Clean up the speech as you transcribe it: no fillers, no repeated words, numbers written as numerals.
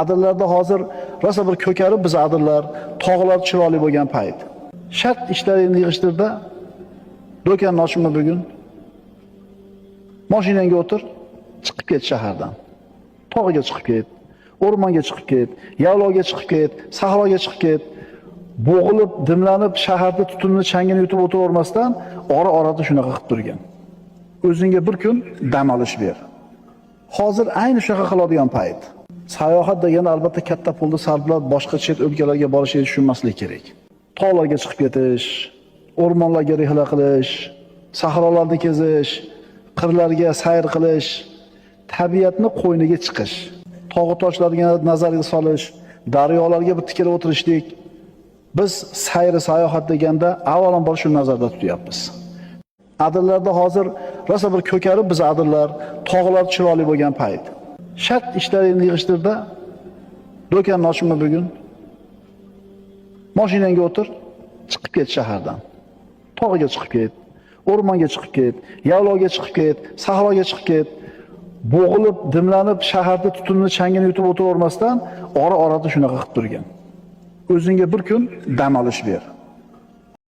Adirlarda hozir rosa bir ko'karib biz adirlar, tog'lar chiroyli bo'lgan payt. Shart ishlaringni yig'ishtirda, do'konni ochma bugun. Mashinangga o'tir, chiqib ket shahardan. Tog'ga chiqib ket, o'rmonga chiqib ket, yaylovga chiqib ket, sahroga chiqib ket. Bo'g'ilib, dimlanib shaharda tutunni changini yutib o'tiravermasdan, ora-orada shunaqa qilib turgin. O'zingga bir kun dam olish ber. Hozir ayni shunaqa qiladigan payt. Sayohat degani albatta katta pulni sarflab boshqa chet o'lkalarga borishni tushunmaslik kerak. Tog'larga chiqib ketish, o'rmonlarga rihla qilish, sahrolarni kezish, qirlarga sayr qilish, tabiatni qo'yniga chiqish, tog'u toshlarga nazarga solish, daryolarga bir tikilib o'tirishlik. Biz sayr sayohat deganda avvalambor shuni nazarda tutyapmiz. Adirlarda hozir rosa bir ko'karib biz adirlar, tog'lar chiroyli bo'lgan payt. Shart ishlaringni yig'ishtirda, do'konni ochma bugun. Mashinangga o'tir, chiqib ket shahardan. Tog'ga chiqib ket, o'rmonga chiqib ket, yaylovga chiqib ket, sahroga chiqib ket. Bo'g'ilib, dimlanib shaharda tutunni changini yutib o'tiravermasdan, ora-orada shunaqa qilib turgin. O'zingga bir kun dam olish ber.